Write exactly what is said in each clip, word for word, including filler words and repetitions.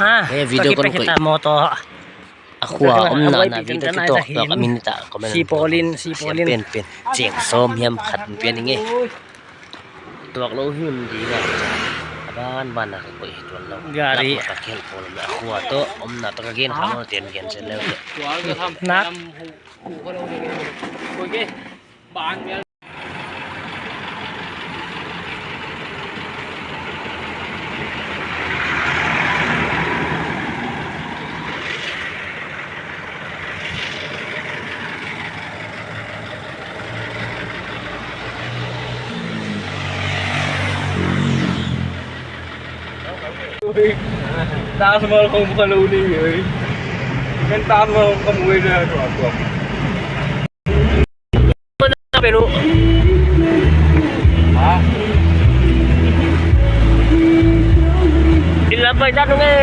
Ha, eh, video kon koi. Motor. A khua omna na video kitok tok a min ta comment. Si polin, si polin. Pen pen. Cheng sawm hiam khat pen nge. Tuak lou him di nga. A ban ban na ka koih tuan lou. Gari. Lak ma ka khel pol na khua toh omna toh ka gen kha mo ten gen sen leu toh. Nak. Taj Mahal kong bukan lo ni, oi. Kan Taj Mahal kong bukan lo ni, oi. Penu. Ha? Ilam pai tanu nge.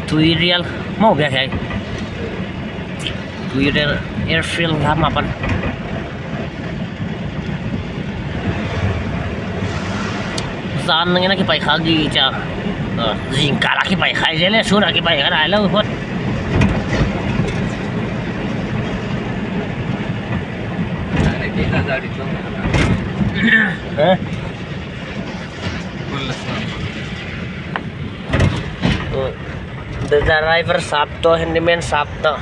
Tuirial, mau biak hiai. Tuirial airfield lam apan. Zan nang ina kipai kha gi cha. Ah, zingkal a kipai kha i zel leh, sun a kipai kha nai lou phot. Eh? The driver sap toh, handyman sap toh.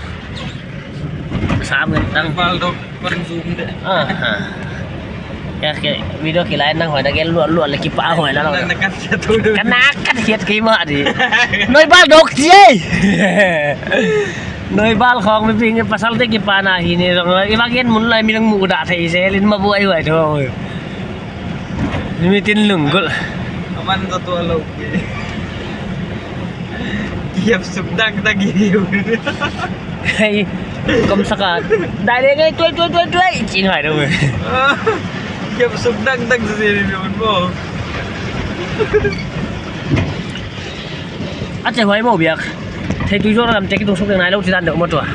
Sam ngen tang. Bal dok pan zoom de. Ah, ha. Ya, ke video kilai nang hoih na ke luat luat leh kipa hoih na lou. Nang kan siat tu. Kan nak kan siat ke ma di. Noi bal dok je. Noi bal khong mi ping pasal te kipa na hi ni rong. I bang gen mun lai mi nang mu da thei se lin ma buai huai tho. Ni mi tin lung gol. Aman za tu alo. Kiap suk dang dang hi. Hei, kom saka. Dai le ngai tuai tuai tuai tuai. Chin hai dong. Kiap suk dang dang sa sini naman mo. Ache huai mo biak. Thei tui zor lam tek tung suk nai lo ti dan deuh mo tua.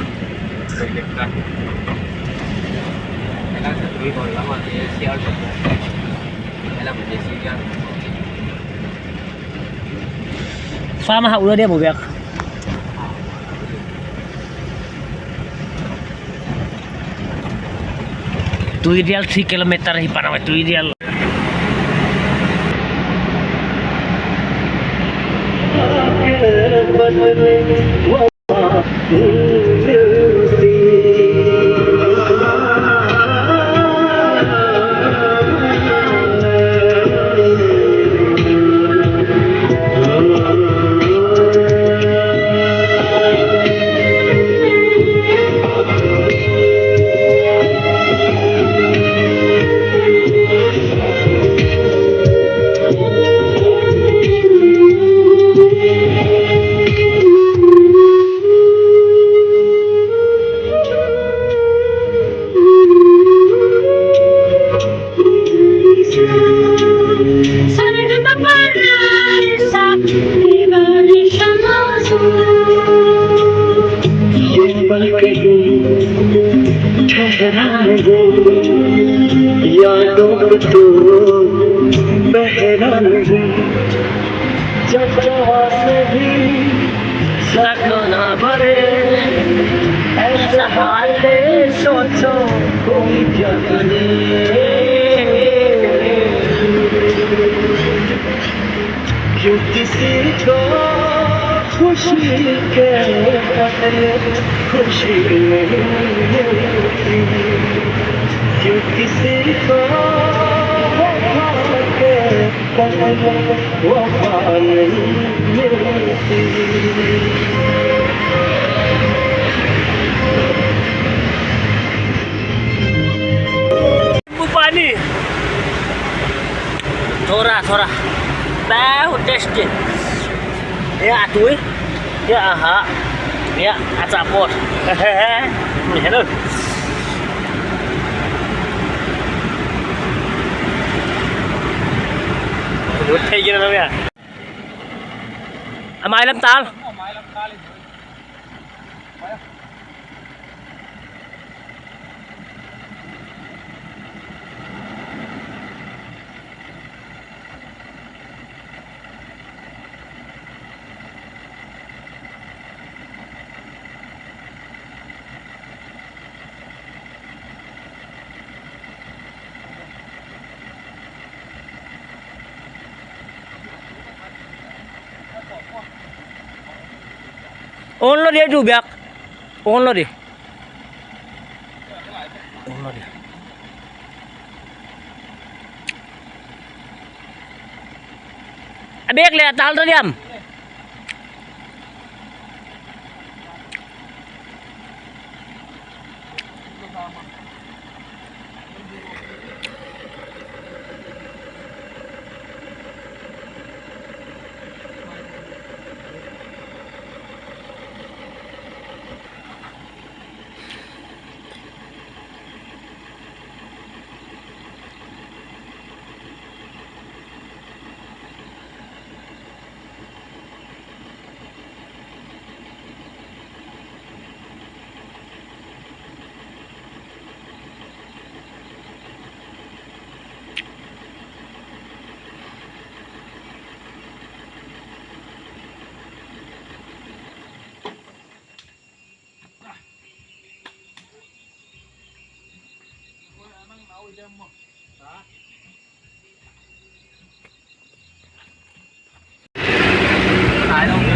Farm ha ulo de mo biak. Tuirial three kilometer hi pana Tuirial. ये पल कहीं ठहरा नहीं, यादों को तो पहरा नहीं। जब जहाँ से भी सपना भरे, ऐसा हाल है, सोचो कोई क्या करे। क्यों किसी को खुशी के बदले खुशी नहीं मिलती, क्यों किसी को वफा के बदले वफा नहीं मिलती। नींबू पानी। थोड़ा, थोड़ा। बहुत tasty। Ya, atui। Ya, aha। Ya, acha pot। Hello। Thei gina na mia. A mai lam tal. On lo dia tu biak. On lo dia. On lo dia. A bek le tal to diam.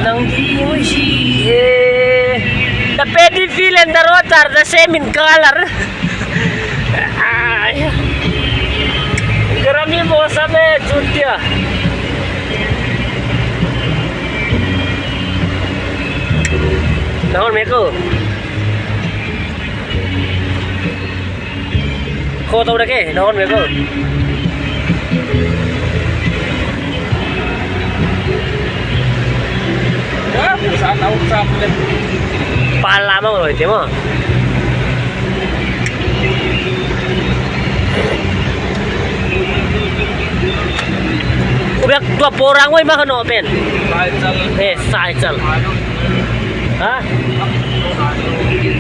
Nang di mo si eh. The paddy field and the roads are the same in color. Ai. Garami mausam hai, chutia. Nahon meko. Kho tau dah ke, nahon meko. Pala mau loi te mo. Ubiak tua porang wai ma kano pen. Sai chal. Eh, sai chal. Ha?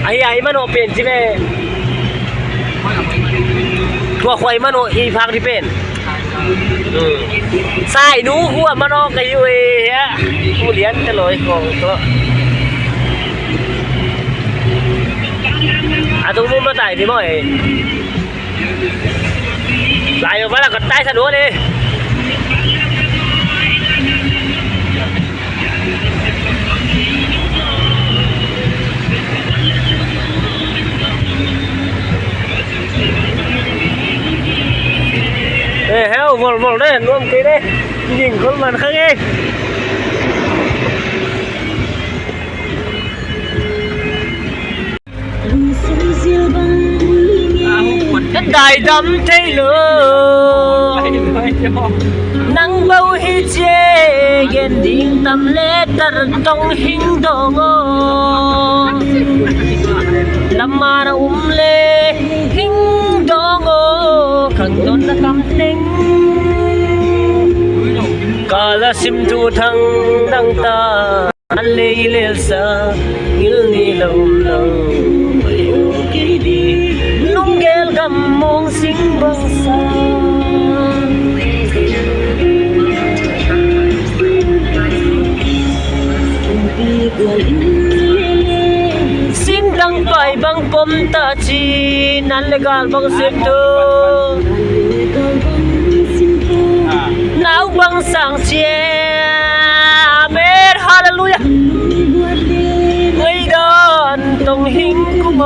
Ai, ai, mano pen, si me. Tua khoi mano i phak di pen. Hmm. Sai nu hua mano ka yu e, ya. Ku lian te loi kong to. Atu mu ma tai di mo e. Lai ba la ka tai sa do le. Eh, heo, mol, mol de, nuam kei de. Jing kol man kha nge. Dai dam thei lou. Nang bou hi che gen ding tam le tar tong hing dong o. Lam mara um le hing dong o. Khang don na kam teng. Kala sim tu thang dang ta. An lei lel sa, ngil ni lou lou, mai u kei di, lunggel gam mong sing bang sa. Sing dang pai bang pom ta chi, nan le gal bang sing tu. Nau bang sang chi. Amen. Hallelujah. Ngoi dan tong hing kum o.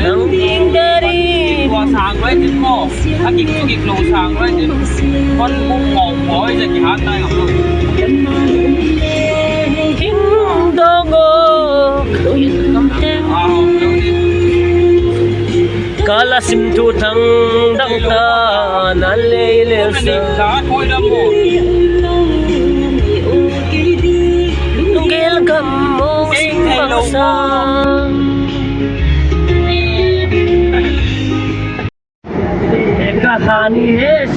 Nang ding dari. Tua sang lai tin mo. A kik tu kik lou sang lai tin. Kon bu mo mo ja ki hat nai ngam lou. Hing dong o. Kam te. Ah, lou ni. Kala sim tu thang dang ta nan lei lel sa. Lunggel gam mong sing bang sa. Kahani hai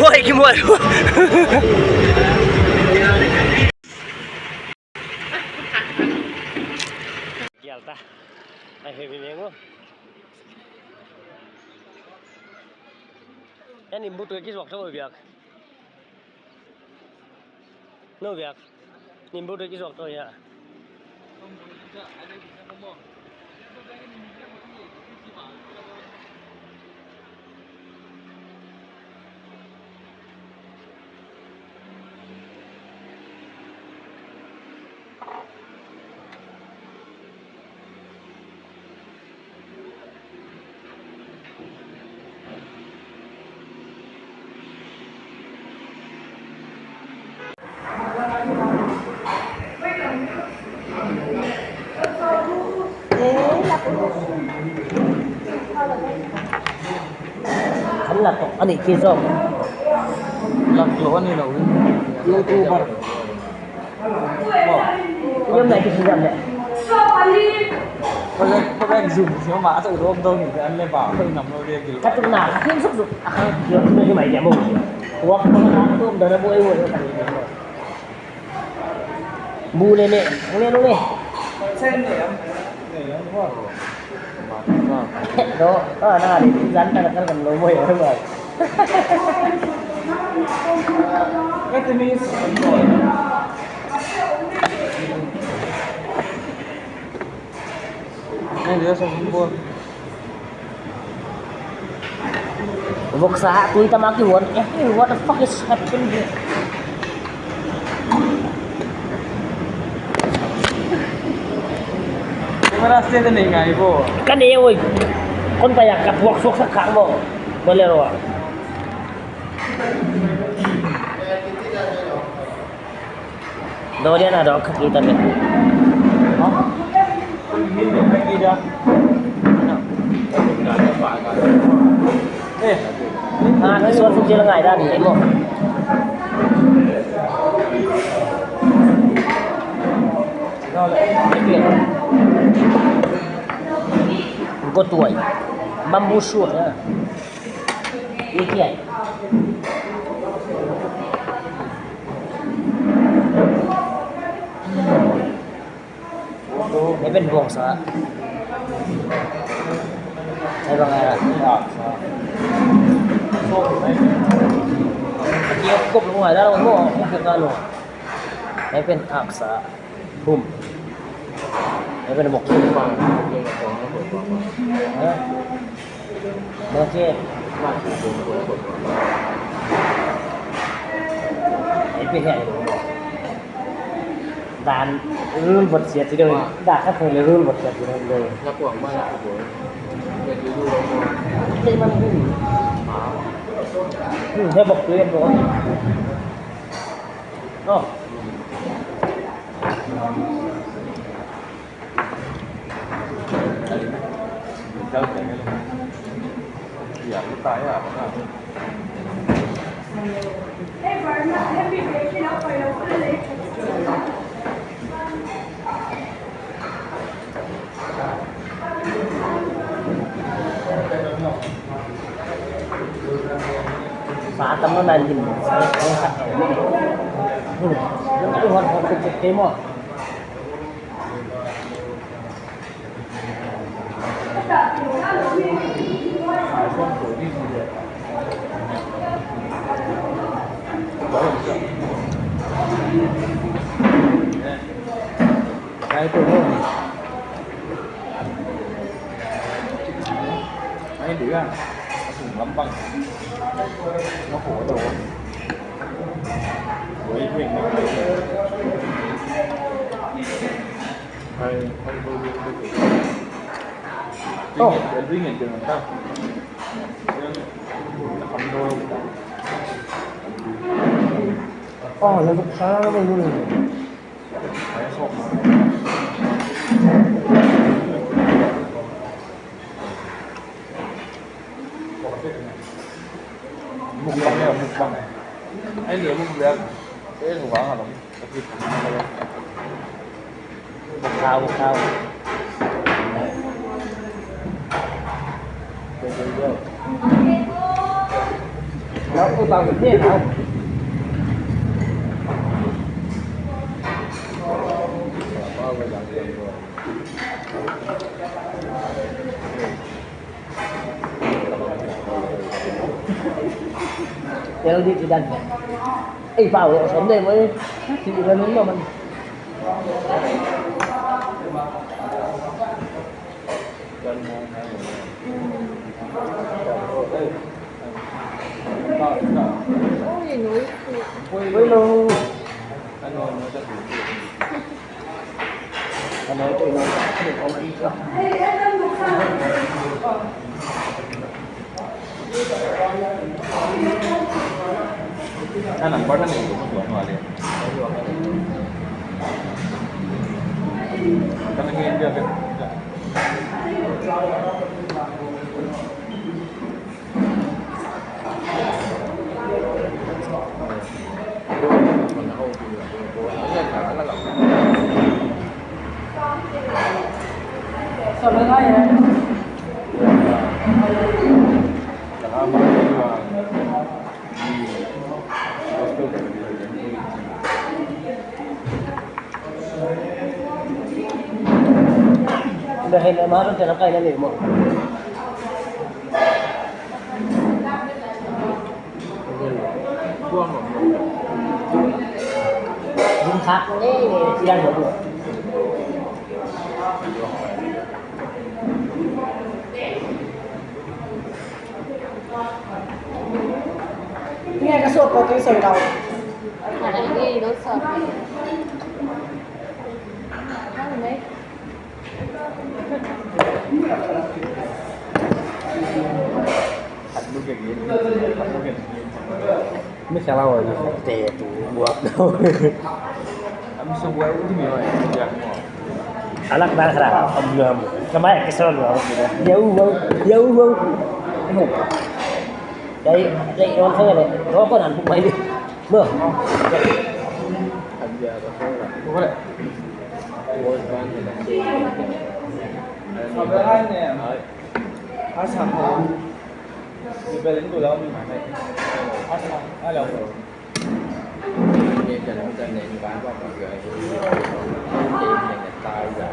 Huai ki mual. Gial ta. Ai he bi mengo. Ani butu ki sok to biak. No biak. Nin bu dek i zuak tou hia. Kan lak tok a nih khi zaw. Lak tou a ni lou. YouTuber. Yom nai ki si yam le. Project, project Zoom si ma sa urom dong ni an le ba, ko nam lo dia gil. Ka tuk na, kin suk suk, a khang ki yom ni mai dia mo. Wak ko na tum da na boi boi. Bu le ne, ne lo ne. Do, ah, na le, zan ta kan kan lo boi, boi. Vietnamese. Voksa ha tui tama ki huan. Eh, what the fuck is happening here? Camera se de nei ngai bo. Ka ne oi. Kon pa ya ka puak sok sak khang bo. Bolero. Dorian ada ka kita ni. Hah? Eh. Ah, ki suan suk jel ngai dan ni mo. Go tuai. Bamboo shoot, ya. Ye kya hai? Pen bawngsa. Ai bang ai la. Aki kop lu ngai la mo, kop ka lu. Ai pen aksa. Bum. Ai pen mok. Ha? Mok ke. Ai pen ya. Dan rul bot siat si dong. Da ka thoi le rul bot siat si dong. Na kuang ma na kuang. Kei man hu. Ha. Hmm, he bok tu he bok. Oh. Sa tam na nalin. Hmm. Yung tuhan ko sa mo. Ai tu ho. Ai dia. Aku gampang. Aku ada. Wait, wait, wait. Ai, ai, ai, ai. Oh. Ring it, ring it, ring it. Oh, lalu kau lalu. Mukbang ya, mukbang. Ai, dia mukbang. Eh, mukbang apa? Bukau, bukau. Lau ku tau ke lau. L D tidak. Eh, pau, som deh, boy. Si ikan mana man. Oi, noi. Oi, noi. Ka number na nei ko mo tuan wale. Ka na ngen dia ke. Dah, hei, nama tu, jangan kau ini lemo. Jin khak ni, ni, jiran dulu. Ni ka sop ko tu soi tau. Ni, ni sop. Khat lu ke gin, khat lu ke gin. Mi khala wa na te tu buat. Am so buat u mi wa ya mo. Alak dah khara am ngam. Kamai ke sala wa. Ya u wa, ya u wa. Dai, dai, on khang le. Ro ko nan bu mai ni. Mo. Kan dia ko la. Ko la. Ko ban ni la. Ai. Asa ko. Ni belen ko la mi ma. Asa, alo. Ni kan kan ni ba ba ko. Ni ni tai ya.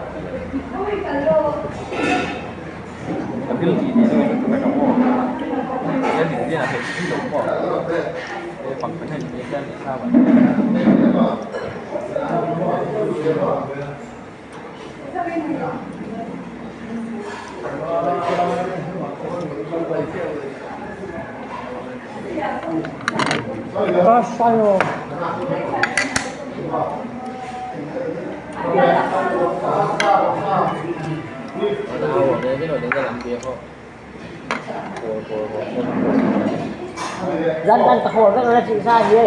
Zan tan ka khol vek na chih sa hi e.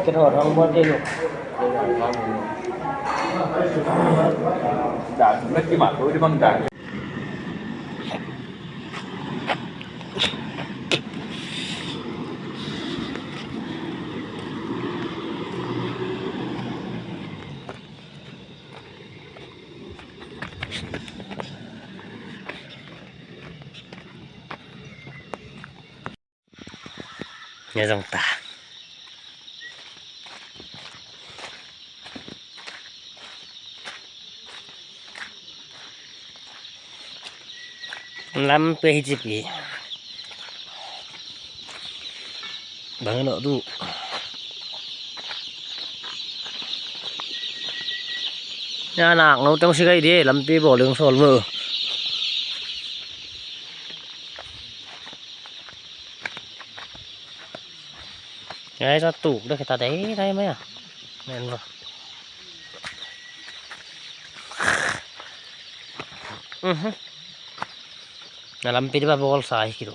Ka khol hong bol kei lou. Nya zong ta. Lampi hi chi pi. Bang no du. Nya nak no teng si kai di, lampi bawl leng sawl mo. Ngai ta tuk dek ta dai dai mai a. Men va. Mhm. Na lampi di ba bawl sa hi kilo.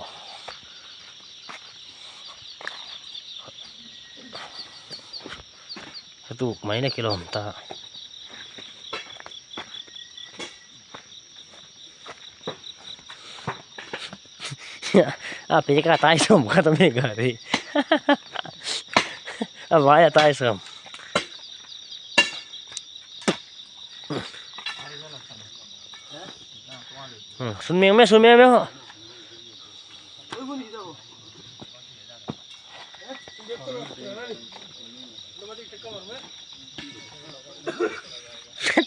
Tuk mai na kilom ta. A pe ka tai som ka ta me ka ri. A vai a tai som. Hmm, sun meng me, sun meng me ho.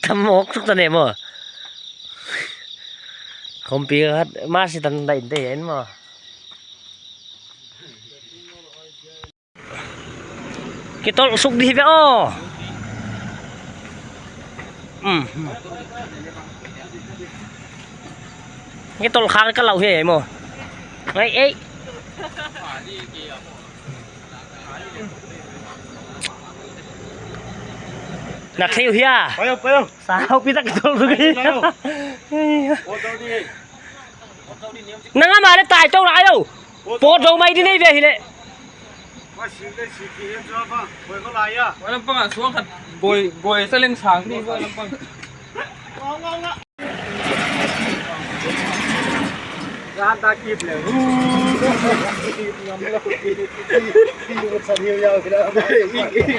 Tam mok suk ta ne mo. Khompi khat masi tan dai dai en mo. Kitol suk di ve o. Hmm. Kitol khang ka lau he mo. Ei, ei. Na thei uh hia? Payo, payo. Sao pi tak kitol suk hi. Payo. Nang ama le tai tou lai lo. Pawt zou mai di nei ve hi le. Wa lampang a suang khat goi, goi sa leng sang di wa lampang. Zan ta kip le. Kip ngam lo. Kip sa hiu yau kira.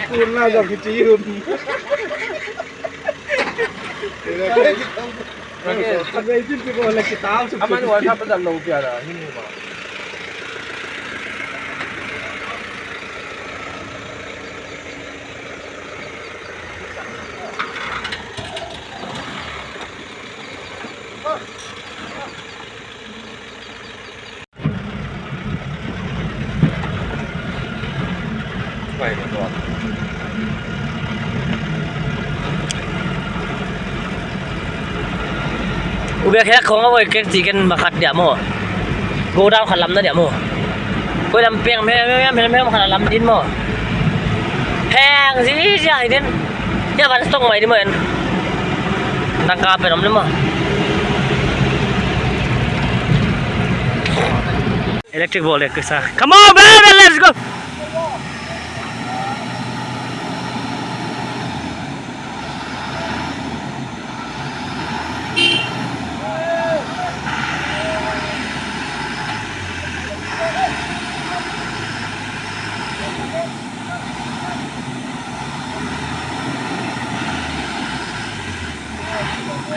Kun la zong ki ti hun. Aman WhatsApp pa dan lo pia da, hin ni ba. Ube khek khong a voi kek chi ken ma khat dia mo. Go down khat lam na dia mo. Koi lam peng me, me, me, me, me khat lam din mo. Peng zi zi ai din. Ya ban stock mai di mo en. Tangka pe nom le mo. Electric ball ek sa. Come on, baby, let's go.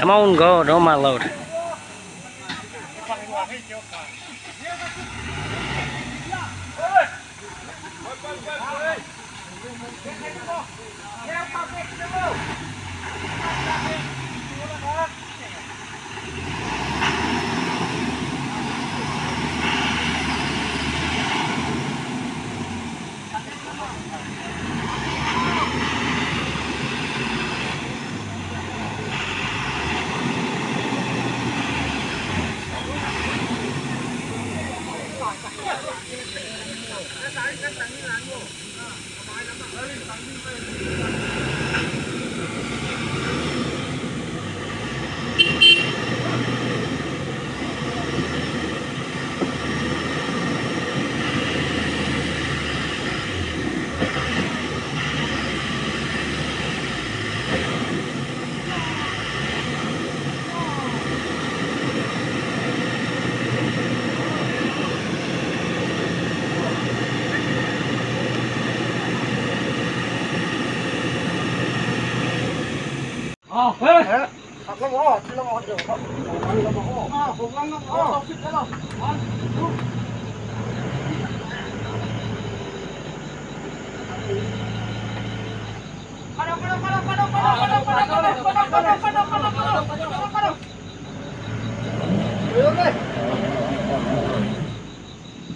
Come on, go, no, my lord.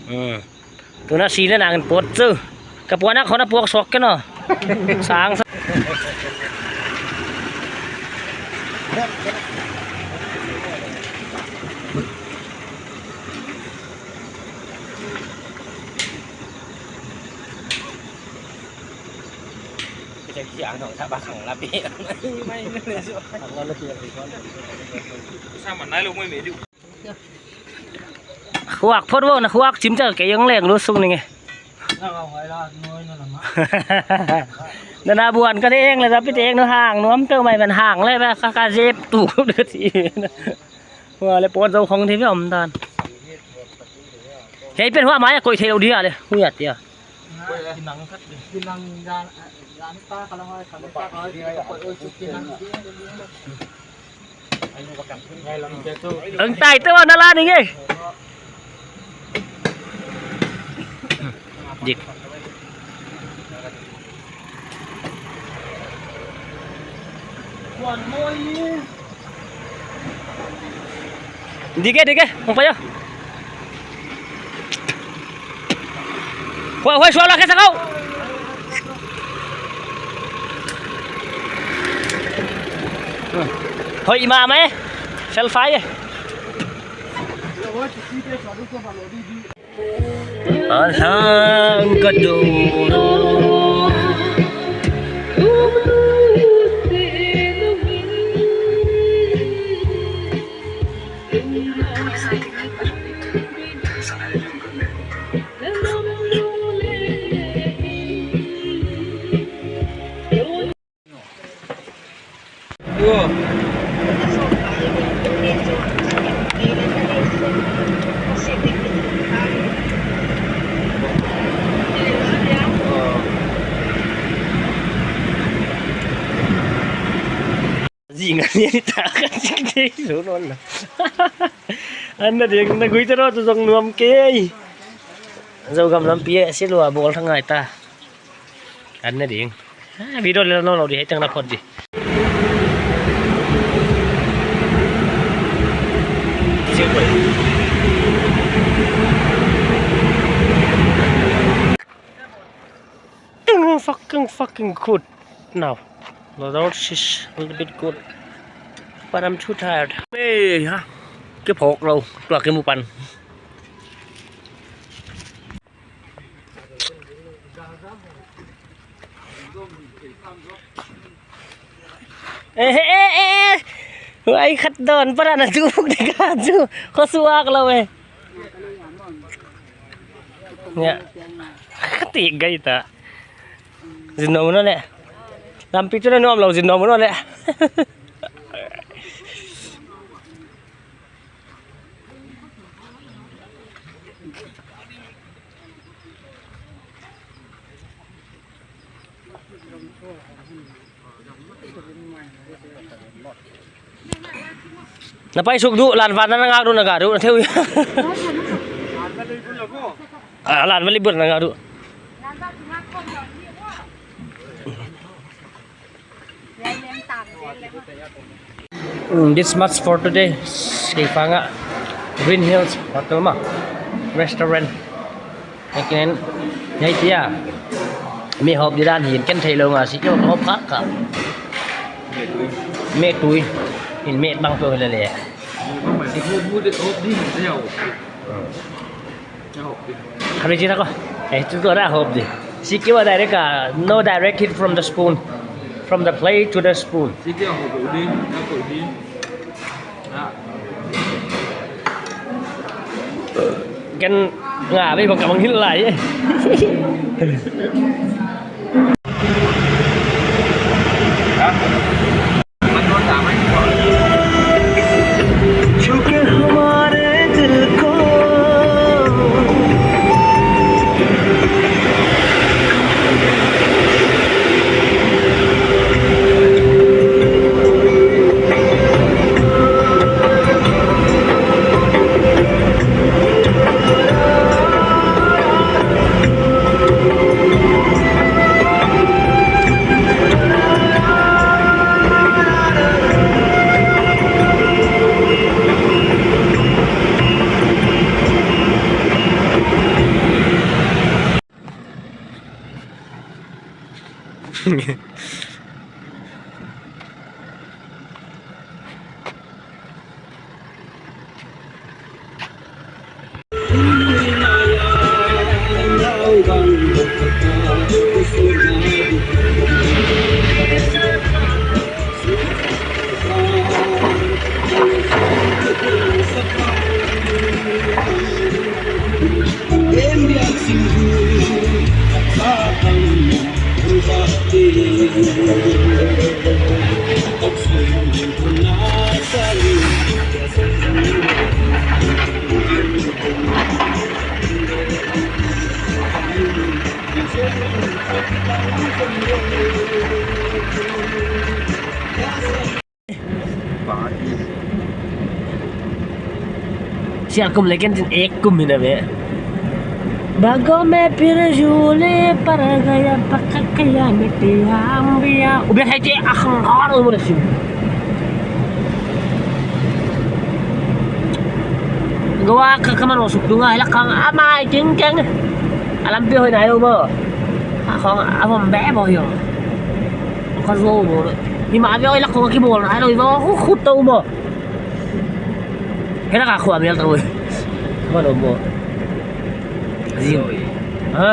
Hmm. Tuna sina nang pot tu. Ka puan a khona puak sok ke no. Sang sa. Sa man nai lo mai me diu. Huak phot vo, na huak chim cha ke yang leng lu sung ni nge. Na na buan ka deng le, tapi deng nu hang, nuam teu mai man hang le, ba ka ka zep tu de ti. Hua le pon zau khong thei ve om dan. Hei pen hua mai koi thei lo dia le, hu ya tia. Ang tai tu na la ni nge. Dik. Dik e, dik e, hong pai o. Huai, huai, sual lak e sa kau. Hoih mahmah e. Selfie e. Alang ka doro. Zing a ni ta ka zing dei lo non la. An na ding na gui ta ro tu zong nuam kei. Zogam lampi e si lua bol thang ngai ta. An na ding. Ah, video le no lo di hei tang na phot di. Fucking, fucking good now. The road is a little bit good, but I'm too tired. Hey, ha. Ke phok lo, tua ke mu pan. Eh, eh, eh, eh. Huai khat don para na tu buk de ka tu. Ko suak lo e. Nya. Khat i gai ta. Zin nom no le. Lampi tu na nuam lo zin nom no le. Na pai suk du, lan van na ngak du na ga du, na theu. Ah, lan van li bur na ngak du. Mm, this much for today. Seifang a Green Hills Hotel ma restaurant. Akin, hiai tia. Mi hop di dan hin ken thei lo nga si kio hop kha kha. Me tui. In me bang to le le. Kami cina ko. Eh, tu tu dah hop di. Si kiwa direct ah, no direct hit from the spoon. From the plate to the spoon. Si kiwa hop di, na ko di. Ah. Kan nga be bang ka bang hil lai eh. Sial kum leh ken tin ek kum hi na ve. Bago me phir jhule par gaya, pakka kaya miti ham gaya. Ube hai te akhang har umur sim. Goa ka kaman osuk tunga hela kang amai king keng. Alam pi hoi na yo bo. Akhang amom be bo yo. Ka zo bo. Ni ma be oi la ko ki bol na lo zo khu khu to bo. Hela ka khua mial ta bo. Ka no bo. Zin. Ha?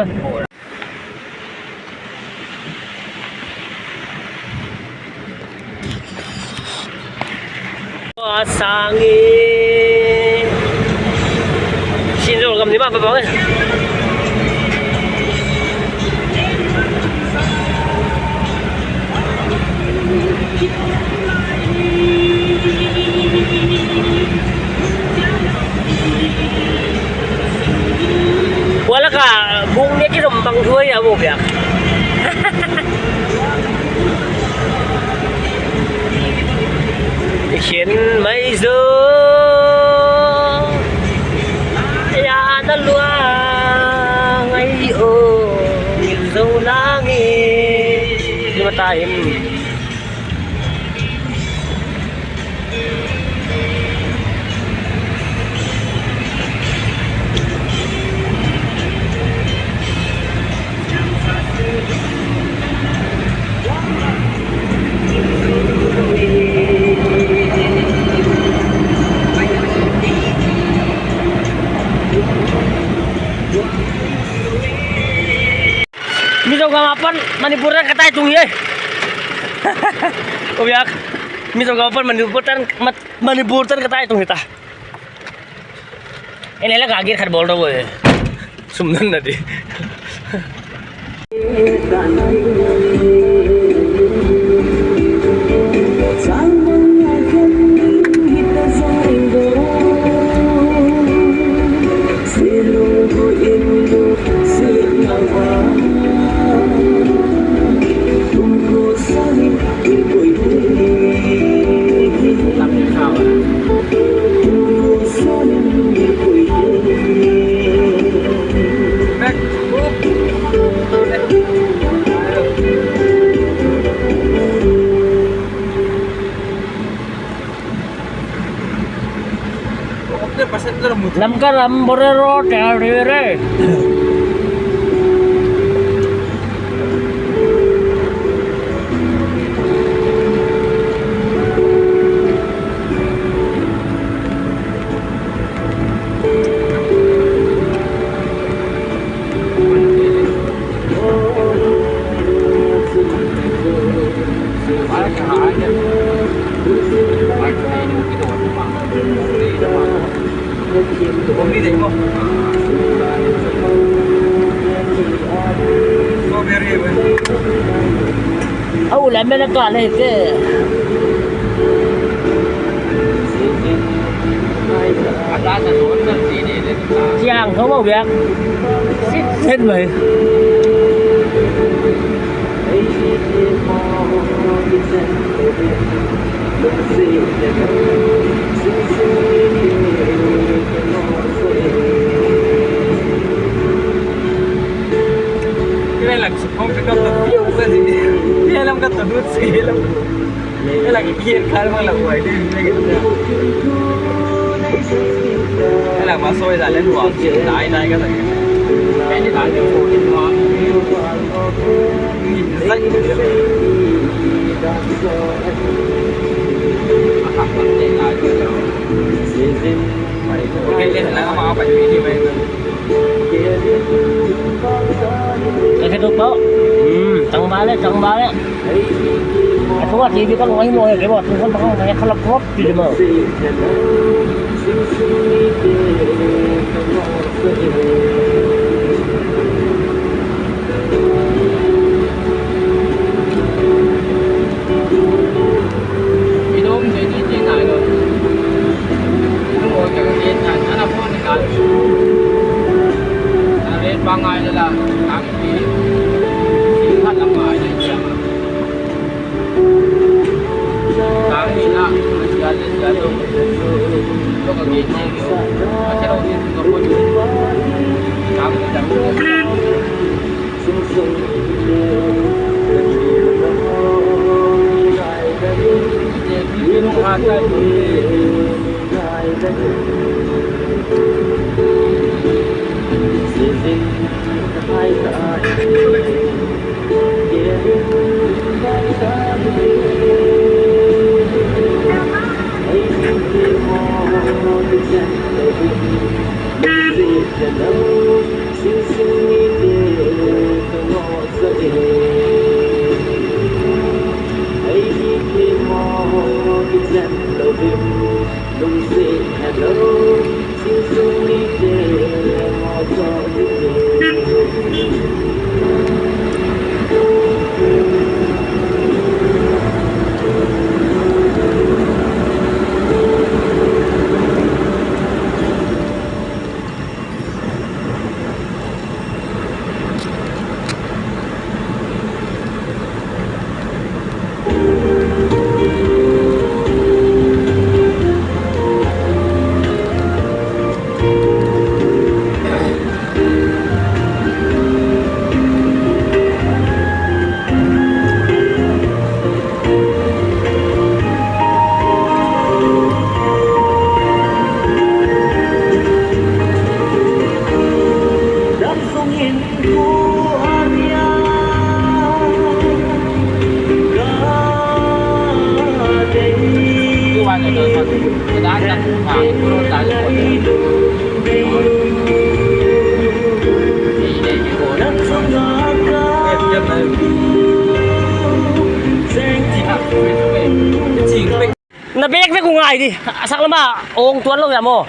Sangi. Sinzol gam ni ma pa bang eh. Wala ka bung ni ki rom bang thuai a bo biak. Khen mai zo ya na lua ngai o, ngil zo lang e. Ni ma ta in. Mizo gam apan Manipur tan ka tai tung hi. Ko biak. Mizo gam apan Manipur tan, Manipur tan ka tai tung hi ta. Ene la ka gir khat bol ro. Sum nan na di. Lamka lam Bolero tel re. America leh te. Chiang kho mau biak. Sit sen mai. Kira lak sukong ka kata piu ka di. Kira lam kata dut si lam. Kira lak kir khal mang lak wai di. Kira lak masoi da len wa. Dai dai kata. Kaya ni dai di ko di wa. Zai. Kaya ni dai ma pa di di mai. Kaya tu kau. Hmm, tang balik, tang balik. Aku buat T V kan wai mo ya, kaya buat tu kan bakal kaya kalap kalap di mo. Na bek bek ngai di. A sak lama ong tuan lou ya mo.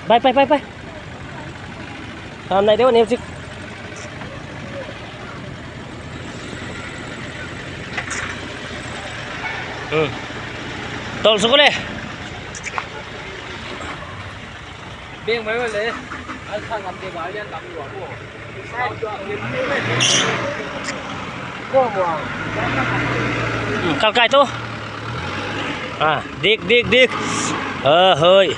Pai, pai, pai, pai. Tam nai deuh ni chik. Hmm. Tol suk le. Beng mai le. Al sang ap de ba yan tam lua ko. Hmm, kal kai tu. Ah, dik, dik, dik. Ah, hoi.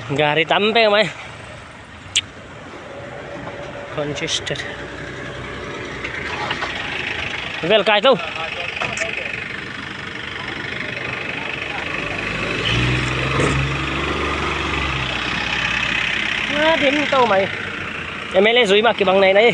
Gari tam pe mai. Congested. Vel kai tu. Ah, dim tu mai. M L A zui bak kibang nai nai.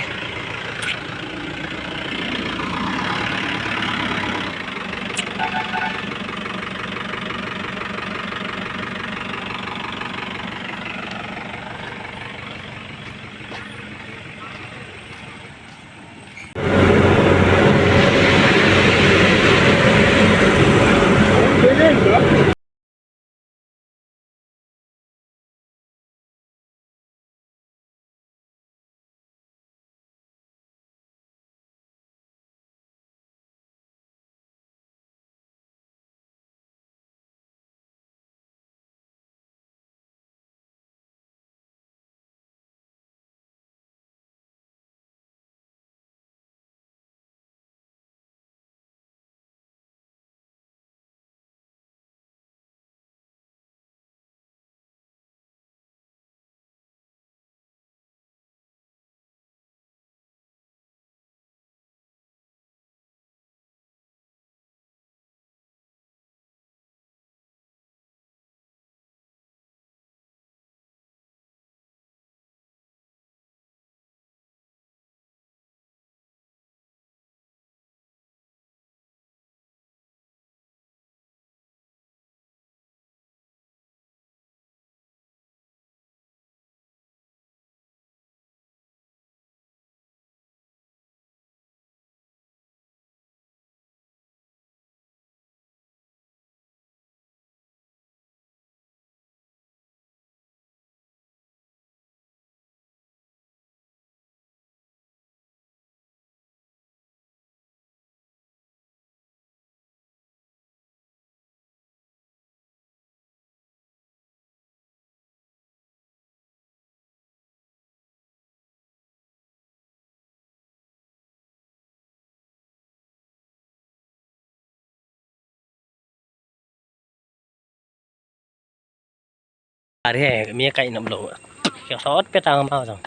Are, mi kai nam lo. Kya sot pe tang ma jong.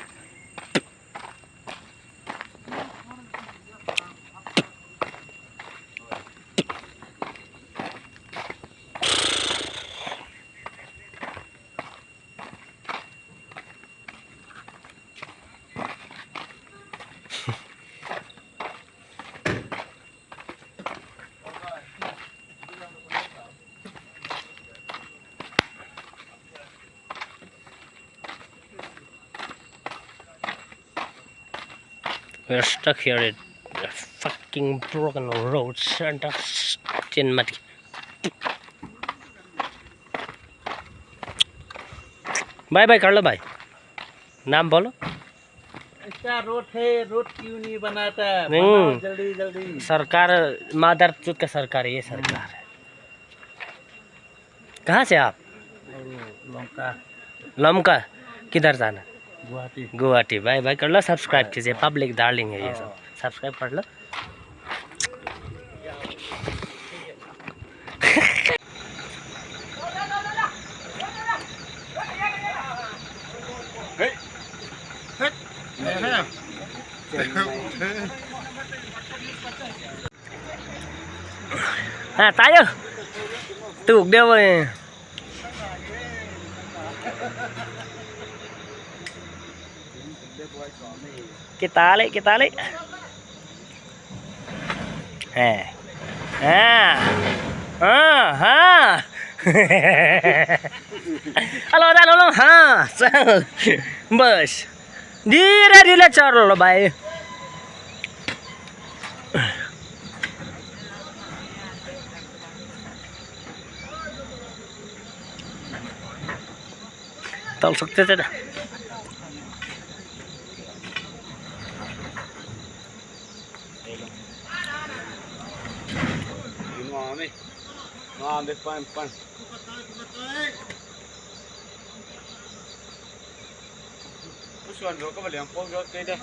We're stuck here at the fucking broken roads and that's tin mati. Bye bye कर लो भाई, नाम बोलो। ऐसा रोड है, रोड क्यों नहीं बनाता? नहीं। बनाओ जल्दी जल्दी। सरकार, मादर चूत का सरकार है ये सरकार। कहाँ से आप? लमका। लमका। किधर जाना? गुवाहाटी। गुवाहाटी। बाय बाय कर लो, सब्सक्राइब कीजिए, पब्लिक डार्लिंग है ये सब। सब्सक्राइब कर लो। Ha, tayo. Tuk dia boy. Kita le, kita le. He. Ha. Ha, ha. Alo, alo, alo. Ha. Bas. Dhire dhire chalo bhai. Tal sakte te da. Ino ame. No ame pan pan. Usuan do ka baliang pong do te da.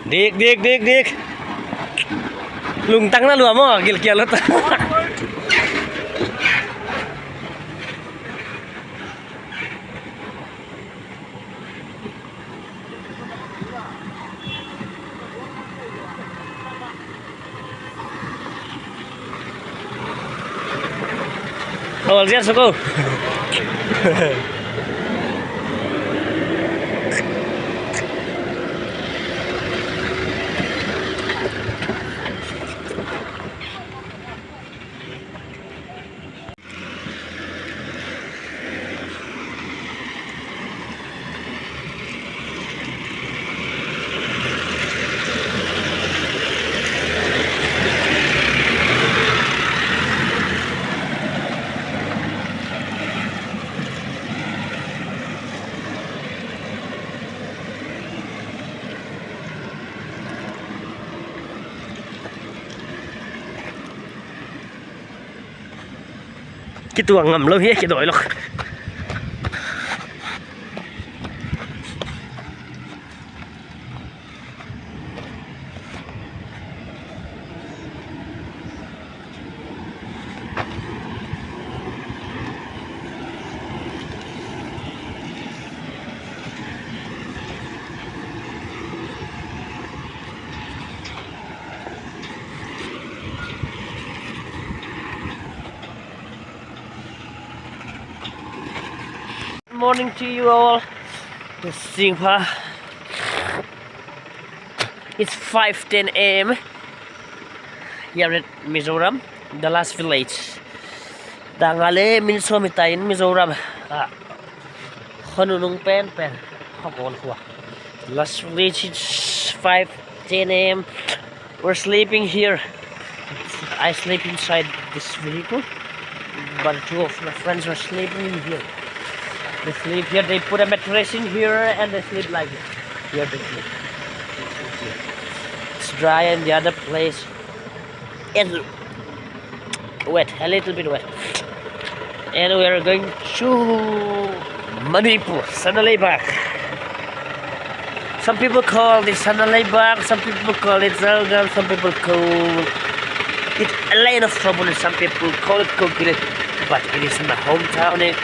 Dik, dik, dik, dik. Lungtang na lua mo, gilkial lo ta. Oh, lihat suku. Kituang ngam lou hi, kidawi lou. Morning to you all. Singpha. It's five ten a m here in Mizoram, the last village. Dang ale min som i ta in Mizoram. Ah. Khonunung pen pen. Khokon khua. Last village, it's five ten a m. We're sleeping here. I sleep inside this vehicle. But two of my friends were sleeping in here. They sleep here, they put a mattress in here and they sleep like this. Here they sleep. It's dry and the other place is wet, a little bit wet. And we are going to Manipur, Sanaleibak. Some people call this Sanaleibak, some people call it Zalgan, some people call it a land of trouble, and some people call it Kokile. But it is my hometown, eh?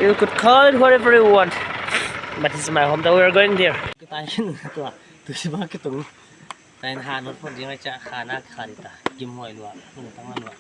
You could call it whatever you want. But it's my hometown, we are going there. Kita ini tua, tu si bang kitung. Tain hanot pun jing aja khana kharita. Gim hoi lua, nung tang lua.